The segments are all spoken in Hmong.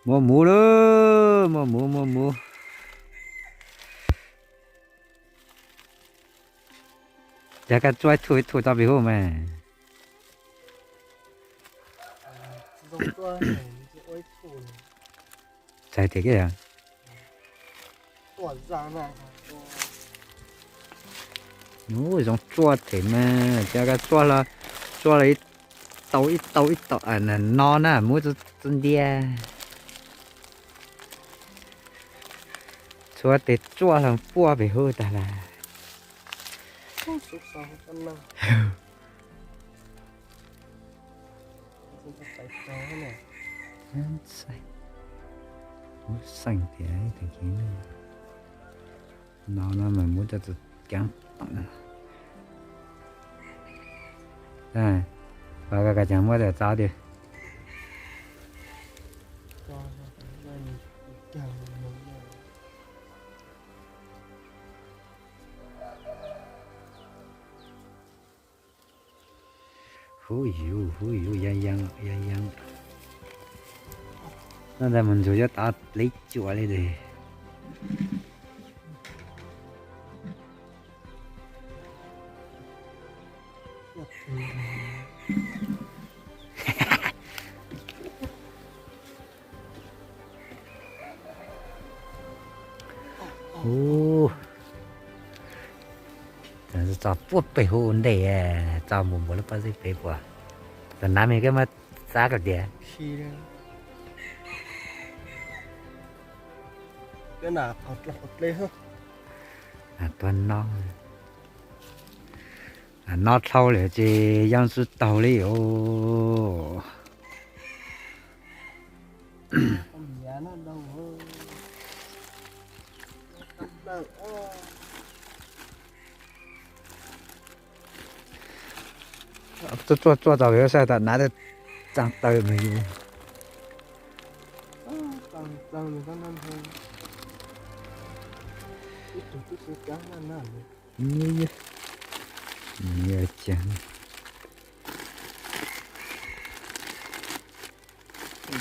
Muaj muv lawm, muaj muv, muaj muv. Cas koj tsuaj ib tug ib tug tau pem hauv mas. Txais tiag kiag. Ub, zoo tsuaj thiab mas, cas koj tsuaj los, tsuaj los ib tau ib tau ib tau no na, muab txuj ntiag. Txhua tes tsuaj hlo puaj pem hauv tag lawm. Muab xeem tias no no mas muab cov txuj keeb toom. Koj, koj, koj tseem muab txav tiag. Huv yus, huv yus, ya ya ya ya. Noj ntawd mus ntsug yuav tau lev cuam li es. Ub, txog puag pem hauv ntej, txog npaum npaum lub pob zeb pem puas. Tam nav me koj muab txav kom tiag. Tuag no, no dhau lawm ces yeej tsis taug li os. Tsuaj tsuaj tsuaj tau pem saib tam nav txav taw mas yus.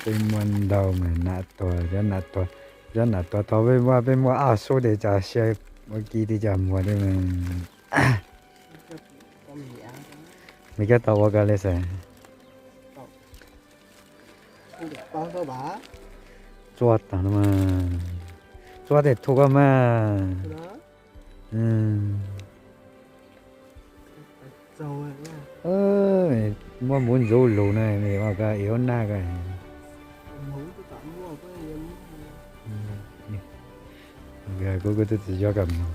Peb muaj ntau mas nam tuag, cov nam tuag, cov nam tuag thaum peb muaj, peb muaj ob sub tes cov sia ua ki tes cov muag li mas. Nws cov tau ua koj li xav. Tsuaj tag no mas. Tsuaj tej thu koj mas. Muab muv ntxuv lus na, ua koj ib hub nag koj. Kuv kuj twb tsis yuav koj mus.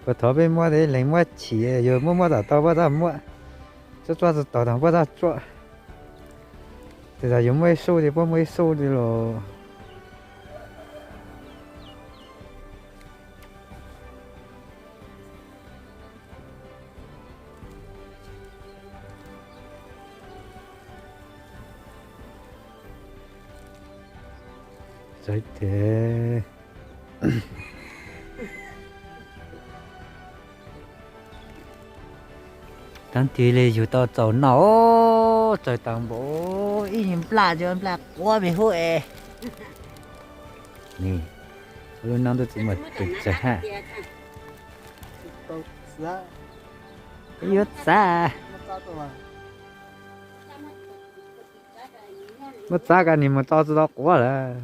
Puag thaum peb muab tes leeg muab chim, yus muab muab tom tau puab txaj muab, tsuaj tsuaj txog tom tau puab txaj tsuaj. Tes tas yus muaj ib sub ces puab muaj ib sub li los. Saib tes. Tag kis li yug tau txaus noj, txaus tau npaum ib nplaj cov nplaj quav pem hub es. Nim, lub noob twb tsis muaj tus tsawg hab. Yuav txav, muab txav koj nim mus txo tsis tau quav lawm.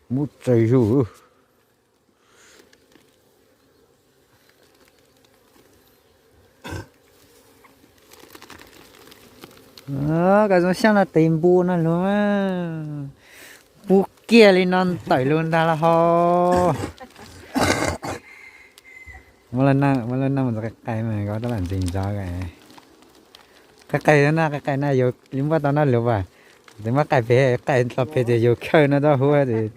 Muab tsaws zug. Koj zoo xyaab no tes npu no lug, npu kiag li no ntawm lug ntag los ho. Muab lub noob mus qai qai mas koj tab lam ntseeg ntso. Qai qai na, qai qai na, yus li muab tau noj lug as. Tes muab qai pem, qai hlo pem tes yus khawb no tau huv tes.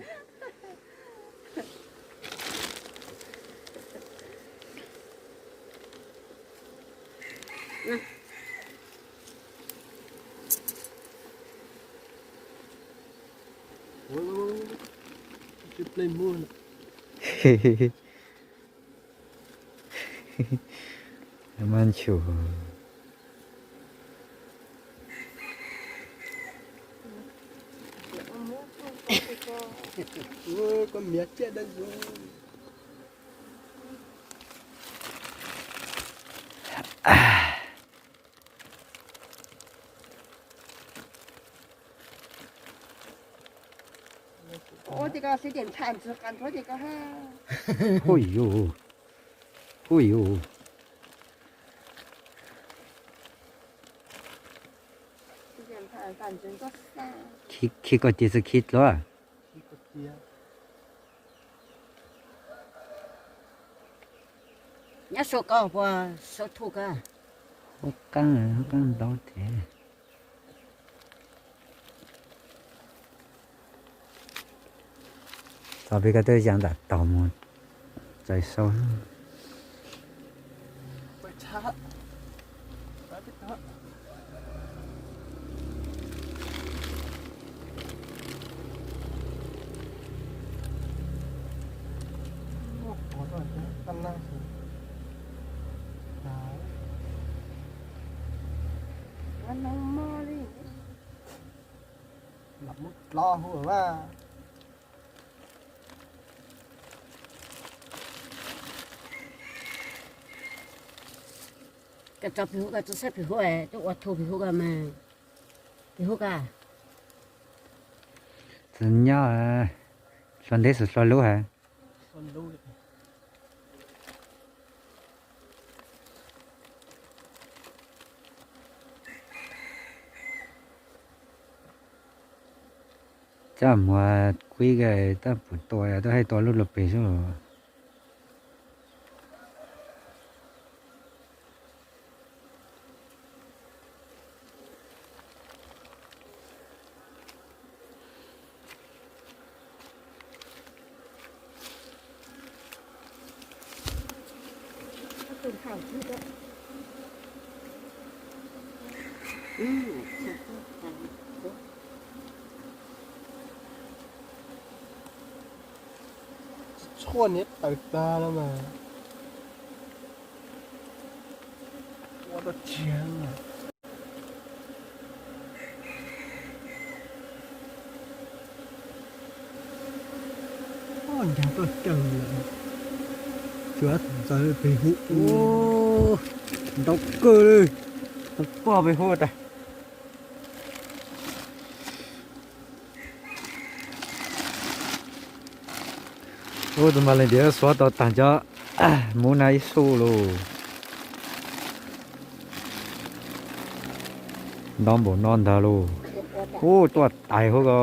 Mas nchu. Ui yus, ui yus. Khi koj cia xwb khi dluab. Nyob sau koj puas sau thu koj? Hub qeeb, hub qeeb ntau thiab. Txog peb koj twb ya ntam taug mus txais sau. Lam muab dlo hu mas. Koj tso pem hub, koj tso saib pem hub, twb ua thu pem hub koj mas. Pem hub koj. Txawm nyob hlo ntev xwm hlo lub has. Coj muag kuib koj, tab pum tua, twb hais tua lub lub pem xwb. Tshuaj niam tawm tag no mas. Ua tau tiag. Nkag tuaj cawg lawm. Tsuas ntxaws pem hub. Ntau kawg li. Tau pog pem hub tas. Ub, tus mas leej tias xuav tau tag cov mub na ib xub lauj. Ntau npaum no ntag lauj. Ub, tuaj tais hub ko.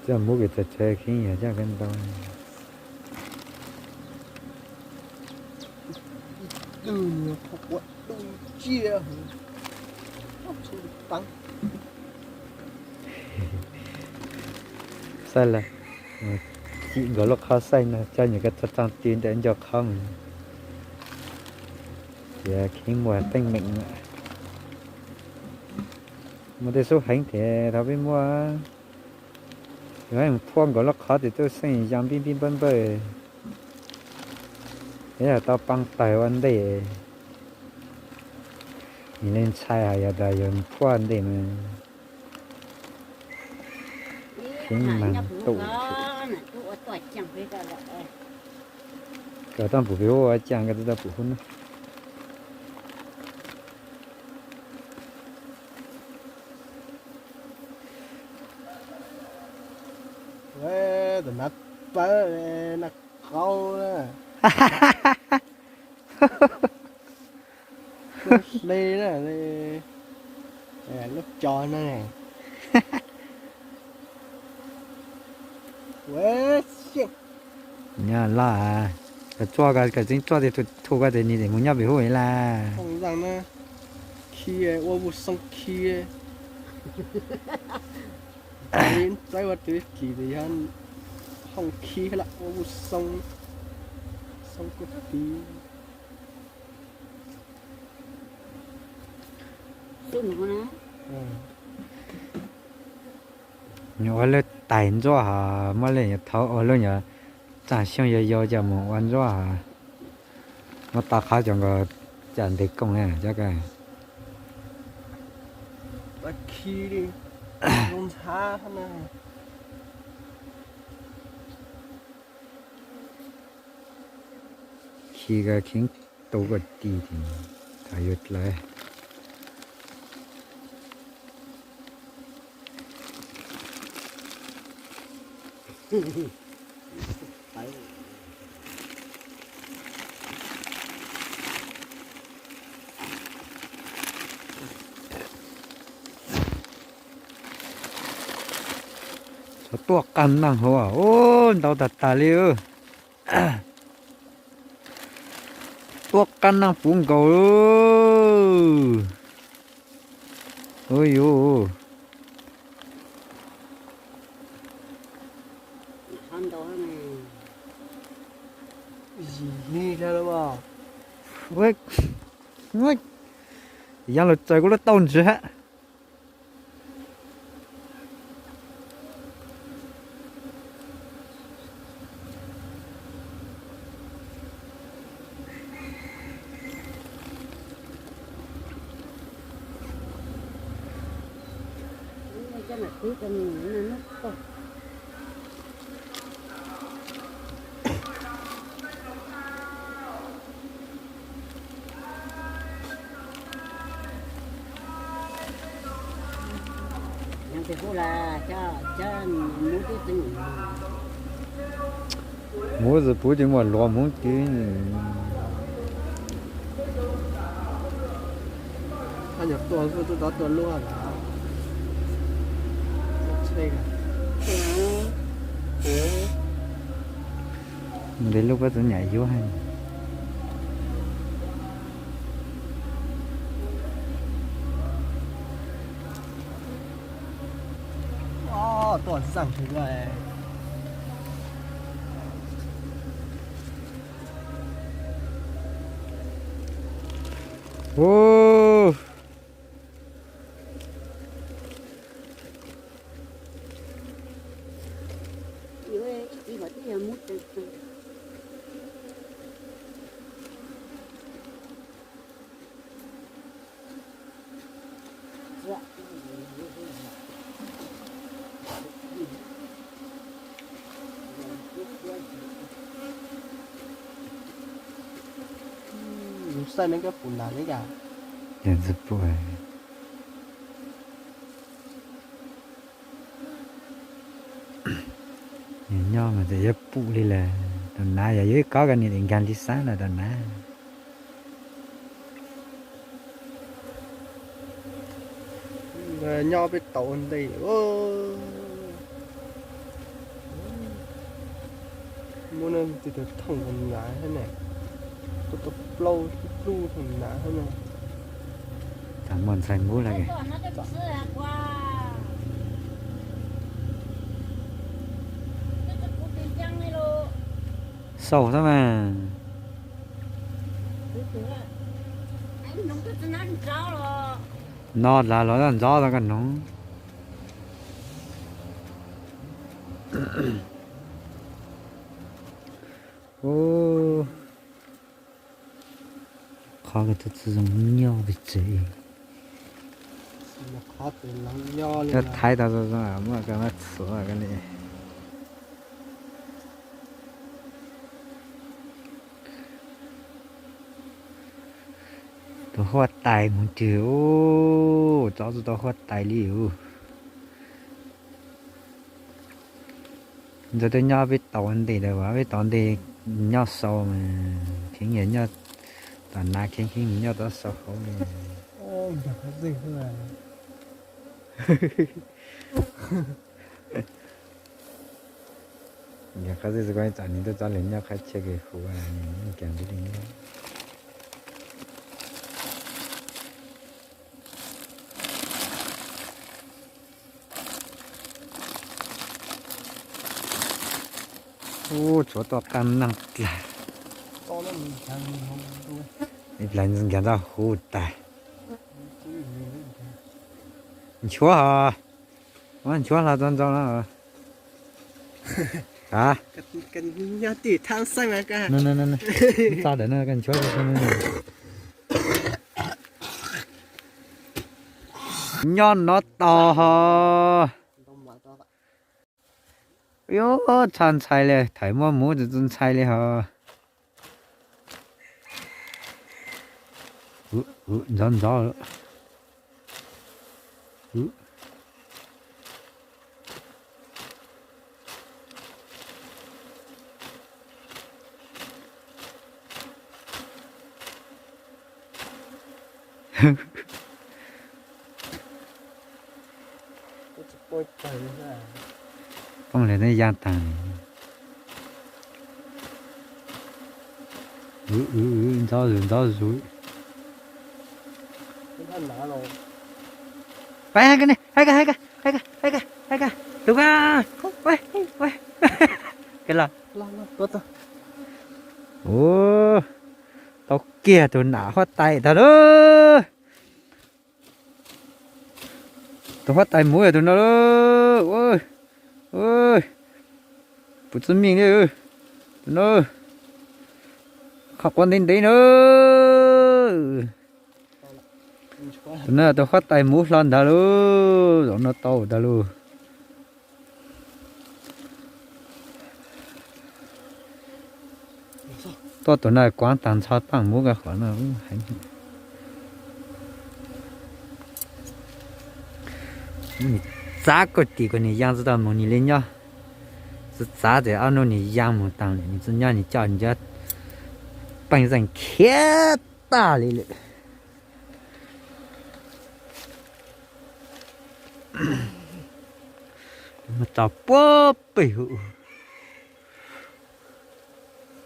Coj muab kws txhais txhais khib yog coj kawg ntau. Xaij lawm, cim nkaus lub qhov xaij no coj nyuam koj txog txog ti ntawm nco qhov mus. Ces khib muag teej meem na. Muaj tej xub heev thiab thaum peb muaj, yog phuaj nkaus lub qhov ces twb xeej ya npib npib npawj npawj. Yog tau paa tawg ua ntej, nws li ntshai hais yog tas yog phuaj ntej mas khib mag ntuj. Koj tau pum pem hub ua cas koj twb tau pum hub na. Tam nav pawg na, qau na. Hle na, lub cos na. Nyob loj, koj tsuaj, koj tseem tsuaj tias thu koj ces nws mus nyob pem hub lawm. Khi, ua vus xoo khi. Txawb ua tus kis tes yog hooj khi lawm, ua vus xoo, xoo kuj tiv. Nyuam ua lub tais ntsuab hos muab li nyuam thaum ua lub nyuam txaj xyoob yau yau coj mus ua ntsuab hos. Muab tau qhov cov nkaus coj ntes kooj cov ko. Khi li, zoo ntxhab na. Khi ko khi tu ko ti ti, thaum yuav dlawb. Tsov tuaj qab neeg hauv, ntau tag tag li. Tuaj qab neeg puv nkaus. Ua yuv. Yog los txawm kuv lub tauj ntswg hab. Muv tsis puv ces muaj luag hmoov ces. Nqe lub pob txwv nyam yuav. Tuaj zeeg heev. Xaj ne koj pum nas ne ka. Nyob mas txawm yuav pum li lawm, tus nav yog yuav ib kob koj niam nkag li xab no tus nav. Nyob peb tau ua ntej. Muab no tus thooj nas hab ne, tus plaub plub thooj nas hab ne. Tam muaj ntxhais npub lawm. Xauj xwb mas. No las los ntxov tau koj noog. Qhov koj tub txi zoo nyob pes tsawg. Koj thaiv tau zoo zoo muaj koj muab txhuav koj li. Tus huab tais mus twg ub, txov tsis tau huab tais li ub. Ntxawg twb nyob peb tau ua ntej lawm, peb tau ua ntej nyob sau mas, kheev yog nyob tom nav, kheev kheev nyob tom sau hauv li. Nkag qab zib xwb, kuv ib txom nyem tuaj txog lawm nyob qab tsheb kws huv, nws yeej nkag nti li nyob. Ub, tshuav tuaj qab neeg dlawg. Ib plag nkag nroj huv tas. Nchuav hos, muab nchuav hlo txog ntxov no. A, txog ntawm no koj nchuav. Nyob no tau hos. Yuav txhaj ntshai li, thaum muab muv txhaj ntshai li hos. Ntxov ntxov. Poob li nej yaa taag. Ntxov zus ntxov zus. Tus ka, tus ka, tus ka. Ua, tau kiag tus nam huab tais tag lauj. Tus huab tais muv yog tus no lauj. Puv txwj meej li. Tus no, qhov quav ntev ntev na. Tus no tus huab tais muv hlo ntawd lauj, zaum no tau ntawd lauj. Tuaj tus no kuav taag nrho taaj muv koj qhov no. Txav koj tim kuas nws yaa tsi tau moog nws li nyob. Txav txav tes ob nub nws yaa moog taag, nws tsi nyob nws coj nws cov peej zeej khiav tag li lawm. Tso puag pem huv.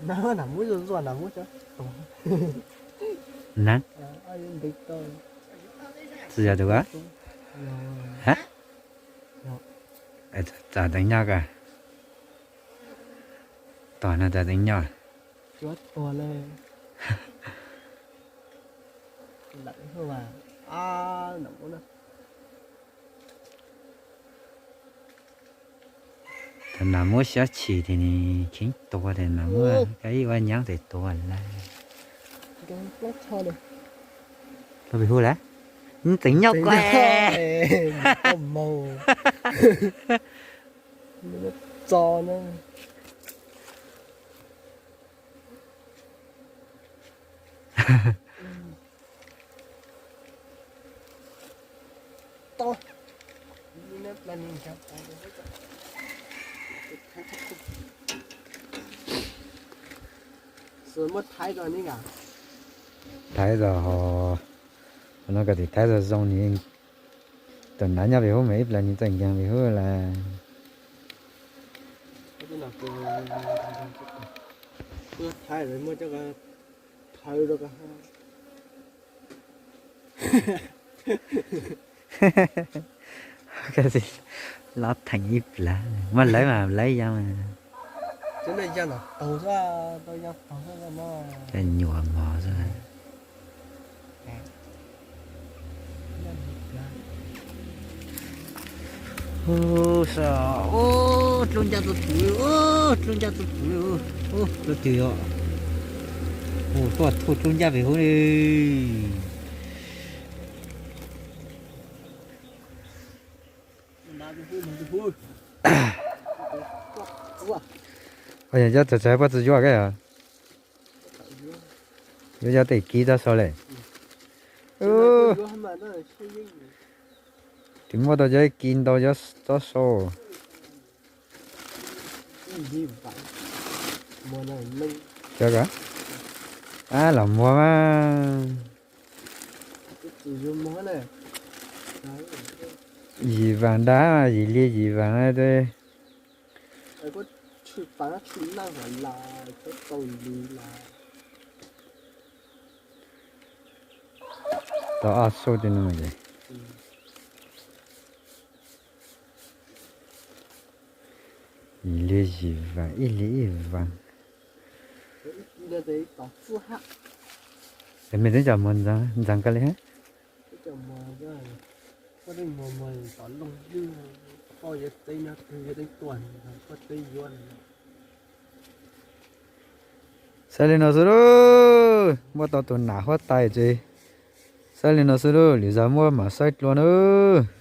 Na, tsi yog tus a. Txav teev nyob koj. Tom no txav teev nyob. Thaum nam muab xyov chim tes nws kheev tuag tes nam muab koj ib ua nyaab tes tuag lawm. Luag pem hu lawm, txeev nyob koj. Thaiv zog hos, no koj tis thaiv zog zoo ni. Tus nav nyob pem hub mas ib plag nws txawj nkeeg pem hub lawm. Lob theem ib plag, muab lawv mas lawv ya mas. Nyuam mog xwb. Ub, dlub ncaj txuj pum, dlub ncaj txuj pum, dlub twg os. Ub, tuaj thuj dlub ncaj pem hub li. Yog cov txawv txawv puab tsi yuav koj yog? Yuav cov tej kiv tsob sau le. Tsis muaj tau cov kiv ntau cov tsob sau. Cov ka, ab los muag mas. Yim vaam dab, yim li yim vaam na. Tau ob xub tej no es. Yim li Yim vas ib hlis ib vas. Es mej twb cov muag ntxeev kawg li hab. Xav li no xwb lauj, muab tau tus nam huab tais ces xav li no xwb lauj, lwm zaus muab mam saib dlua nawb.